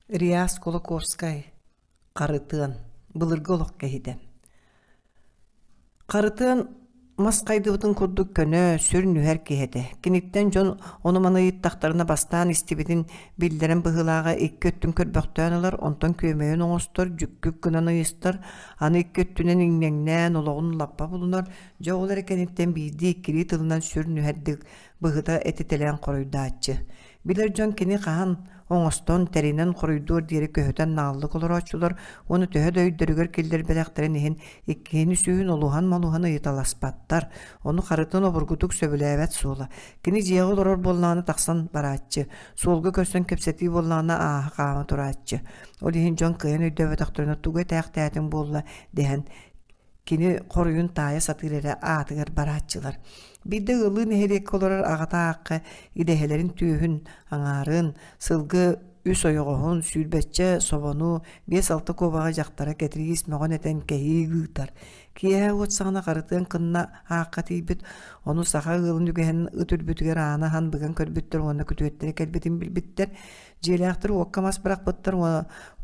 Реас Кулаковскай Харытыан былыргы олох киһитэ Харытыан мас хайдыбытын курдук көнө, сүр нүһэр киһи этэ. Киниттэн дьон ону-маны ыйыттахтарына бастаан истибитин биллэрэн быһыылааҕа икки өттүн көрбөхтөөн ылар, онтон күөмэйин оҥостор, дьүккүк гынан ыйыстар, аны икки өттүнэн иҥнэҥнээн олоҕун лаппа булунар, дьэ ол эрэ кэнниттэн биирдии иккилии тылынан сүр нүһэрдик быһыта этитэлээн хоруйдааччы. Билэр дьон кини хаһан оҥостон, тэринэн хоруйдуор диэри көһүтэн нааллык олорооччулар уонна төһө да өйдөрүгэр киллэрбэтэхтэрин иһин иккиһин-үсүһүн олуһан-молуһан ыйыталаспаттар. Ону харытын обургутук сөбүлээбэт суола. Кини дьиэҕэ олорор буоллаҕына тахсан барааччы, суолга көрсөн кэпсэтии буоллаҕына ааһа хаама турааччы. Ол иһин дьон кыайан өйдөөбөтөхтөрүнэ тугу этээхтээтиҥ буолла дэһэн Кини хоруйун таайа сатыыр эрэ аатыгар барааччылар. Биирдэ ыаллыы нэһилиэккэ олорор аҕата аахха идэһэлэрин түөһүн аҥаарын, сылгы үс ойоҕоһун, сүүрбэччэ собону, биэс-алта куобаҕы дьахтара Кэтириис мөҕөн-этэн кэһии ыытар. Киэһэ уот саҕана Харытыан кынна аахха тиийбит, ону саха ыалын үгэһин ыт үрбүтүгэр ааны аһан быган көрбүттэр уонна күтүөттэрэ кэлбитин билбиттэр. Дьиэлээхтэр уокка мас бырахпыттар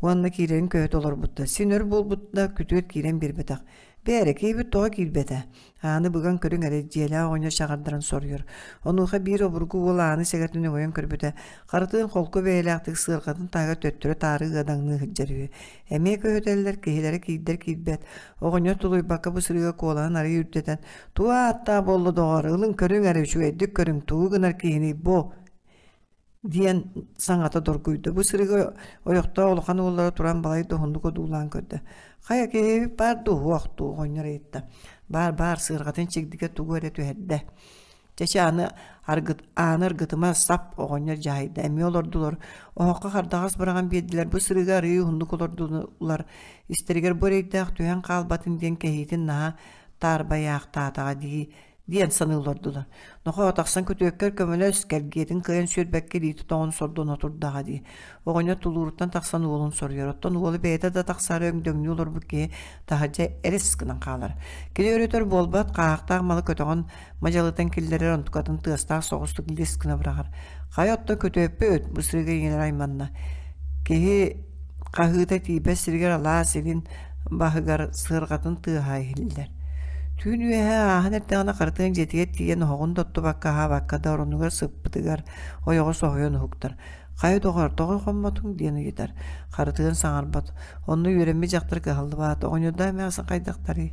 уонна киирэрин көһүтэ олорбуттар. Син өр буолбут да, күтүөт киирэн биэрбэтэх. Бээрэ, киһибит тоҕо киирбэтэ? Ааны быган көрүҥ эрэ, дьиэлээх оҕонньор чаҕардарын соруйар. Онуоха биир обургу уол ааны сэгэтин өҥөйөн көрбүтэ, харытын холку бэйэлээхтик сыарҕатын таһыгар төттөрү-таары ыадаҥныы сылдьар үһү. Эмиэ көһүтэллэр, киһилэрэ киирдэр киирбэт. Оҕонньор тулуйбакка бу сырыыга куолаһын арыый үрдэтэн, «Тугу ааттаах буолла доҕоор, ылыҥ көрүҥ эрэ, үчүгэйдик көрүҥ, тугу гынар киһиний бу?» диэн саҥата доргуйда. Бу сырыыга ойохтоох улахан уоллара туран балай да уһуннук одуулаан көрдө. Хайа киһибит баар дуу, суох дуу оҕонньор ыйытта. Баар баар сыарҕатын чигдигэ тугу эрэ түһэрдэ. Чэчэ аны аргыт, ааны аргытыма сап оҕонньор дьаһайда. Эмиэ олордулар. Оһоххо хардаҕас быраҕан биэрдилэр. Бу сырыыга арыый уһуннук олордулар. Истэригэр бу эрэйдээх түһэн хаалбатын диэн кэһиитин наһаа таарбайаахтаатаҕа дии диэн саныы олордулар. Нохоо тахсан күтүөккэр көмөлөс, кэлгиэтин кыайан сүөрбэккэ илиитэ тоҥон сордоно турдаҕа дии. Оҕонньор тулууруттан тахсан уолун соруйар. Оттон уола бэйэтэ да тахсаары өҥдөҥнүү олорбут киһи таһырдьа эрис гынан хаалар. Кини өрүтэр буолбат, хааһахтаах малы көтөҕөн мадьалытан киллэрэр, онтукатын тыастаах соҕустук лис гына быраҕар. Хайа оттон күтүөппүт, бу сырыыга иҥэрэр айманна. Киһи хаһыыта тиийбэт сиригэр алаас илин баһыгар сыарҕатын тыаһа иһиллэр. Түүн үөһэ ааһан эрдэҕинэ харытыан дьиэтигэр тиийэн оһоҕун да оттубакка аһаабакка да оронугар сыппытыгар ойоҕо соһуйан уһуктар. «Хайа доҕоор, тоҕо хоммотуҥ?» диэн ыйытар. Харытыан саҥарбат. Онно үөрэммит дьахтар кыһаллыбат. «Оҕонньордоох эмээхсин хайдахтарый?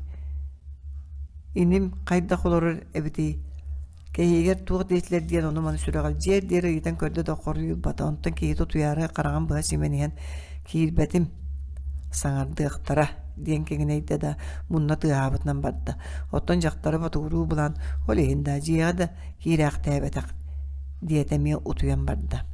Иним хайдах олорор эбитий? Кэһиигэр туох диэтилэр диэн ону-маны сүрэҕэлдьиэр диэри ыйытан көрдө да хоруйбата. Онтон киһи утуйаары хараҕын быһа симэн иһэн «Киирбэтим, саҥардыахтара» диэн киҥинэйдэ да мунна тыаһаабытынан барда. Оттон дьахтары ботугуруу булан ол иһин да дьиэҕэ да киирээхтээбэтэх диэтэ эмиэ утуйан барда.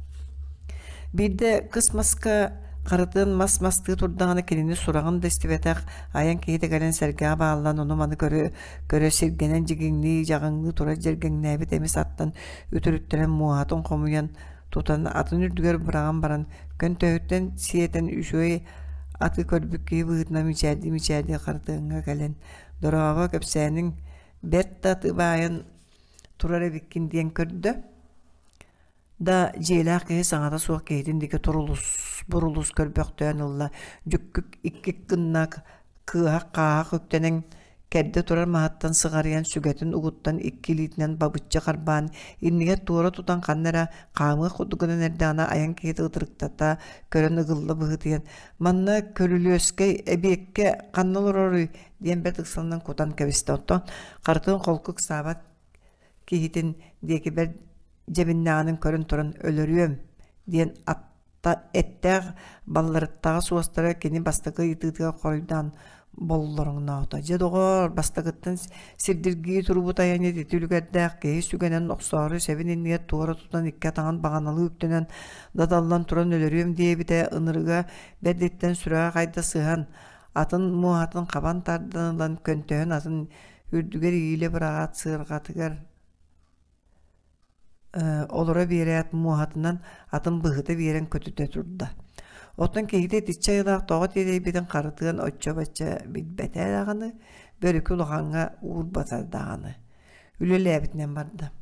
Биирдэ кыс маска харытын мас мастыы турдаҕына кинини сураҕын да истибэтэх айан киһитэ кэлэн сэргэҕэ бааллан ону-маны көрө көрө сиргэнэн дьигиҥнии дьаҕыҥныы турар дьэргэҥнээбит эмис аттан үтүрүттэрэн муоһатын хомуйан тутан атын үрдүгэр быраҕан баран көнтөһүттэн сиэтэн үчүгэй аты көрбүт киһи быһыытынан мичээрдии-мичээрдии хартыыҥҥа кэлэн «Дорообо, кэпсээниҥ бэрт да аты баайан турар эбиккин» диэн көрдө да дьиэлээх киһи саҥата суох киһитин диэки турулус бурулус көрбөхтөөн ылла дьүккүк икки гынна кыаһах хааһах үктэнэн кэрдэ турар маһыттан сыҕарыйан сүгэтин угуттан икки илиитинэн бабыччы харбаан иннигэр туора тутан ханна эрэ хаамыах курдук гынан эрдэҕинэ айан киһитэ ытырыктата көрөн ыгылла быһыытыйан манна көрүлүөскэй эбиэккэ ханна олороруй диэн бэрт ыксалынан кутан кэбистэ оттон харытын холку ыксаабат киһитин диэки бэрт дьэбиннэҕинэн көрөн туран өлөрүөм диэн атта эттээх балларыттаҕа суостара кини бастакы ыйытыытыгар хоруйдаан боллороҥноото. Дьэ доҕоор, бастакыттан сирдиргии турбут айанньыт ити үлүгэрдээх киһи сүгэнэн охсоору сэбин иннигэр туора тутан икки атаҕын баҕаналыы үктэнэн дадаллан туран өлөрүөм диэбитэ ынырыга бэрдиттэн сүрэҕэ хайда сыһан атын муоһатын хабан тардан ылан көнтөһөн атын үрдүгэр иилэ быраҕаат сыарҕатыгар олоро биэрээт муоһатынан атын быһыта биэрэн көтүтэ турда. Оттон киһитэ итиччэ айылаах тоҕо тиэтэйбитин харытыан оччо-бачча билбэтэ даҕаны, бөрүкү улахаҥҥа уурбата даҕаны. Үлэлээбитинэн барда.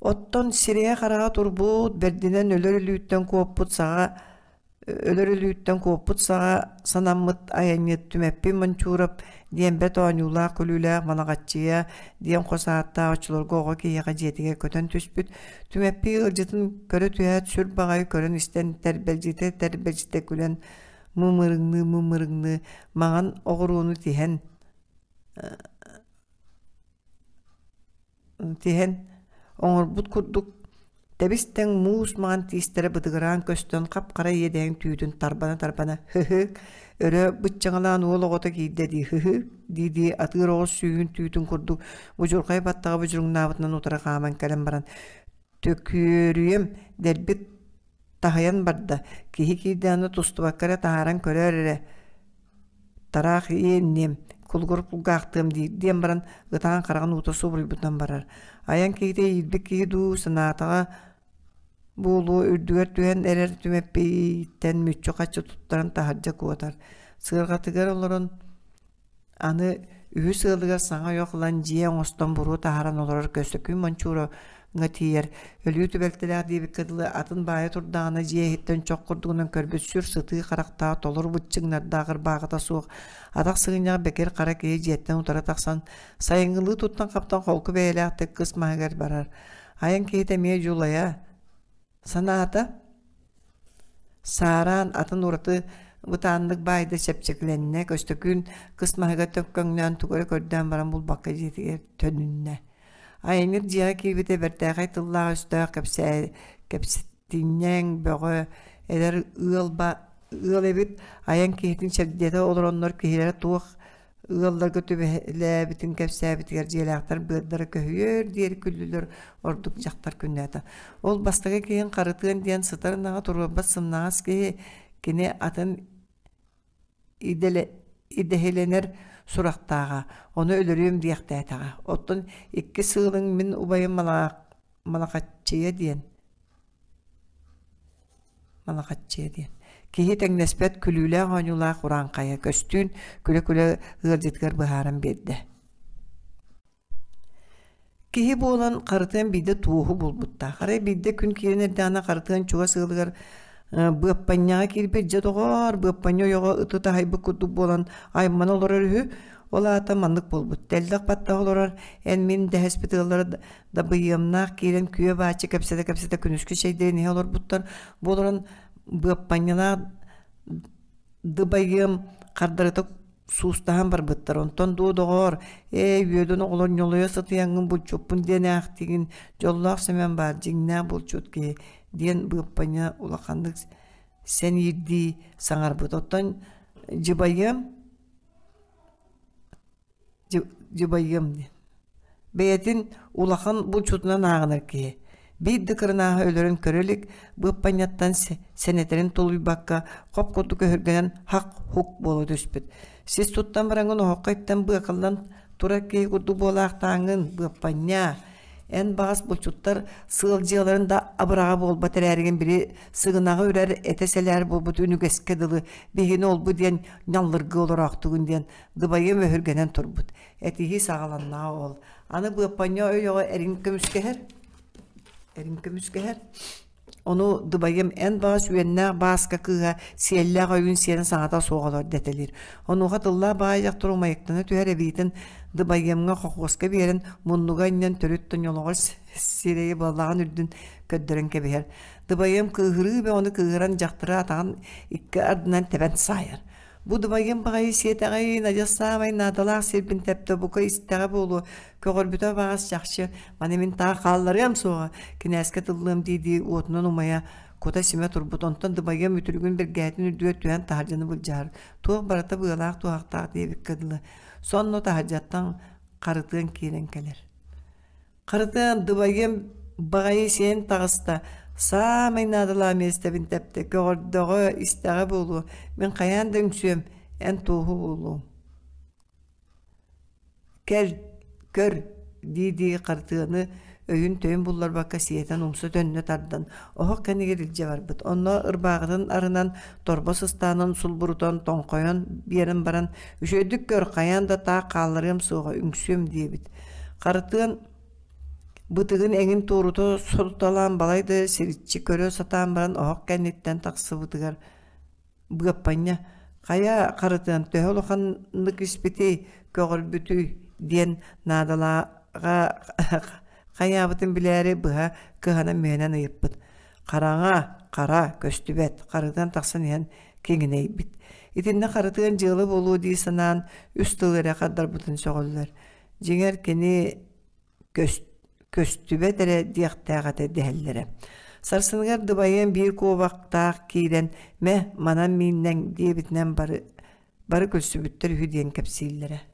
Оттон сирэйэ-хараҕа турбут, бэрдинэн өлөр өлүүттэн куоппут саҕа. Өлөр өлүүттэн куоппут саҕа санаммыт айанньыт Түмэппий Мончуурап диэн бэрт оонньуулаах-күлүүлээх Манаҕаччыйа диэн хос ааттаах оччолорго оҕо киһиэхэ дьиэтигэр көтөн түспүт. Түмэппий ыалдьытын көрө түһээт сүр баҕайы көрөн-истэн тэрбэлдьитэ-тэрбэлдьитэ күлэн мымырыҥныы-мымырыҥныы маҥан оҕуруону тиһэн тиһэн оҥорбут курдук тэбис-тэҥ муус маҥан тиистэрэ бытыгыраан көстөн хап-хара иэдэһин түүтүн тарбана-тарбана «һы-һы, өрө быччаҥалаан уол оҕото киирдэ дии һы-һы» дии-дии атыыр оҕус сүүһүн түүтүн курдук будьурхай баттаҕа будьуруҥнаабытынан утары хааман кэлэн баран «Төкүөрүйэм дэлби таһыйан барда, киһи киирдэҕинэ тустубакка эрэ таһааран көрөөр эрэ, тараах иэнниэм, кулгур кулгаахтыам диир диэн баран ытаан хараҕын уута субуруйбутунан барар. Айан киһитэ иирбит киһи дуу, санаатаҕа буолуо үрдүгэр түһэн эрэр Түмэппийтэн мүччү-хаччы туттаран таһырдьа куотар. Сыарҕатыгар олорон Аны үһүс ыалыгар саҥа ойох ылан дьиэ оҥостон буруо таһааран олорор Көстөкүүн Мончуураҥҥа тиийэр, өлүү түбэлтэлээх диэбиккэ дылы атын баайа турдаҕына дьиэ иһиттэн чох курдугунан көрбүт сүр сытыы харахтаах толору быччыҥнардаах ырбаахыта суох атах сыгынньах бэкир хара киһи дьиэттэн утары тахсан сайыҥҥылыы туттан-хаптан холку бэйэлээхтик кыс маһыгар барар. Айан киһитэ эмиэ дьулайа санаата Саараан атын ураты бытааннык баайда чэпчэкилэннэ, Көстөкүүн кыс маһыгар төккөҥнөөн тугу эрэ көрдөөн баран булбакка дьиэтигэр төнүннэ. Айанньыт дьиэҕэ киирбитэ бэртээхэй тыллаах-өстөөх кэпсээ кэпсэтинньэҥ бөҕө эдэр ыал ба ыал эбит айан киһитин чэрдиэтэ олороннор киһилэрэ туох Ыалларга түбэһэлээбитин кэпсээбитигэр дьиэлээхтэр быардара көһүйүөр диэри күллүлэр, ордук дьахтар күннээтэ. Ол бастакы киһин Харытыан диэн сытар ынаҕа туруорбат сымнаҕас киһи, кини атын идэлэ идэһилэнэр сурахтааҕа, ону өлөрүөм диэхтээтэҕэ. Оттон иккис ыалыҥ мин убайым Малахаччыйа диэн Малахаччыйа диэн. Киһи тэҥнэспэт күлүүлээх оонньуулаах урааҥхайа көстүүн күлэ-күлэ ыалдьытыгар быһааран биэрдэ. Киһи буолан Харытыан биирдэ туоһу булбуттаах. Арай биирдэ күн киирэн эрдэҕинэ Харытыан чугас ыалыгар быаппанньаҕа киирбит дьэ доҕоор, быаппанньа ойоҕо ыты таһайбыт курдук буолан аймана олорор үһү. Ол аата маннык буолбут. Тэллэх баттах олорор эн мин дэһэспит ыаллара Дабыйыамнаах киирэн күө бааччы кэпсэтэ-кэпсэтэ күнүскү чэйдэрин иһэ олорбуттар. Бу олорон быаппанньалаах дыбайыам хардарыта суустаһан барбыттар. Онтон дуо доҕоор, ээ үөдэн оҕолор ньолойо сытыйаҥҥын булчуппун диэн ээхтигин, дьоллоох Сэмэн баар дьиҥнээх булчут киһи диэн быаппанньа улаханнык сэниирдии саҥарбыт. Оттон дьыбайыам дьыбайыам диэн. Бэйэтин улахан булчутунан ааҕынар киһи. Биир да кырынааһы өлөрөн көрө илик, быыппанньаттан сэнэтэрин тулуйбакка, хоп курдук өһүргэнэн хах-хук буола түспүт. Сис туттан бараҥҥын оһоххо иттэн быакаллан турар киһи курдук буолаахтааҥҥын, быаппанньаа, эн баҕас булчуттар сыал дьыаларын да абыраҕа буолбат эрээригин били сыгынаҕы үрэр этэ сэлээр буолбут үнүгэскэ дылы биһигини олбу диэн ньаллыргыы олороохтугун диэн Дыбайым өһүргэнэн турбут. Этиһии саҕаланнаҕа ол. Аны быаппанньа ойоҕо эрин көмүскэһэр. Эрин көмүскэһэр. Ону Дыбайым эн баҕас үөннээх Бааска кыыһа сиэллээх ойуун сиэнэ саҥата суох олор дэтэлиир. Онуоха тыллаах баай дьахтар умайыктана түһэр эбиитин Дыбайымҥа хохуоска биэрэн муннуга анньан төрүт тоньолоҕор сирэйи балаҕан үрдүн көрдөрөн кэбиһэр. Дыбайым кыыһырыы бөҕөнү кыыһыран дьахтары атаҕын икки ардынан тэбэн саайар. Бу дубайым баҕайы сиэтэҕэй, адьас саамай наадалаах сирбин тэптэ, бука истэҕэ буолуо, көҕөрбүтэ баҕас чахчы, маны мин таах хаалларыам суоҕа, кинээскэ тыллыам дии-дии уотунан умайа, кута-симэ турбут, онтон дыбайыам үтүлүгүн бэргэһэтин үрдүгэр түһэн таһырдьаны былдьаһар, туох барыта быалаах-туһахтаах диэбиккэ дылы, сонно таһырдьаттан харытыан киирэн кэлэр. Харытыан дыбайыам баҕайы сиэн таҕыста, саамай наадалаах миэстэбин тэптэ, көҕөрдөҕө, истэҕэ буолуо, мин хайаан да үҥсүөм, эн туоһу буолуоҥ. Кэл, көр, дии-дии Харытыаны өйүн-төйүн булларбакка сиэтэн умса төннө тардан, оһох кэннигэр илдьэ барбыт. Онно ырбааҕытын арынан, торбос ыстаанын сулбурутан, тоҥхойон биэрэн баран, «Үчүгэйдик көр, хайаан да таах хаалларыам суоҕа, үҥсүөм» диэбит. Харытыан бытыгын эҥин туорута сотуталаан балай да сириччи көрө сатаан баран оһох кэнниттэн тахсыбытыгар Быаппанньа «Хайа, Харытыан, төһө улаханнык испитий, көҕөрбүтүй?» диэн наадалааҕа хайаабытын билээри быһа кыһанан-мүһэнэн ыйыппыт. Хараҥа, хара, көстүбэт, Харытыан тахсан иһэн киҥинэйбит. Итиннэ Харытыан дьыала буолуо дии санаан үс тыл эрэ хардарбытын сөҕөллөр. Дьиҥэр кини көстүбэт эрэ диэхтээх этэ дэһэллэрэ. Сарсыныгар дыбайыан биир куобахтаах киирэн «Мэ, манан мииннэҥ» диэбитинэн бары, бары күлсүбүттэр үһү диэн кэпсииллэрэ.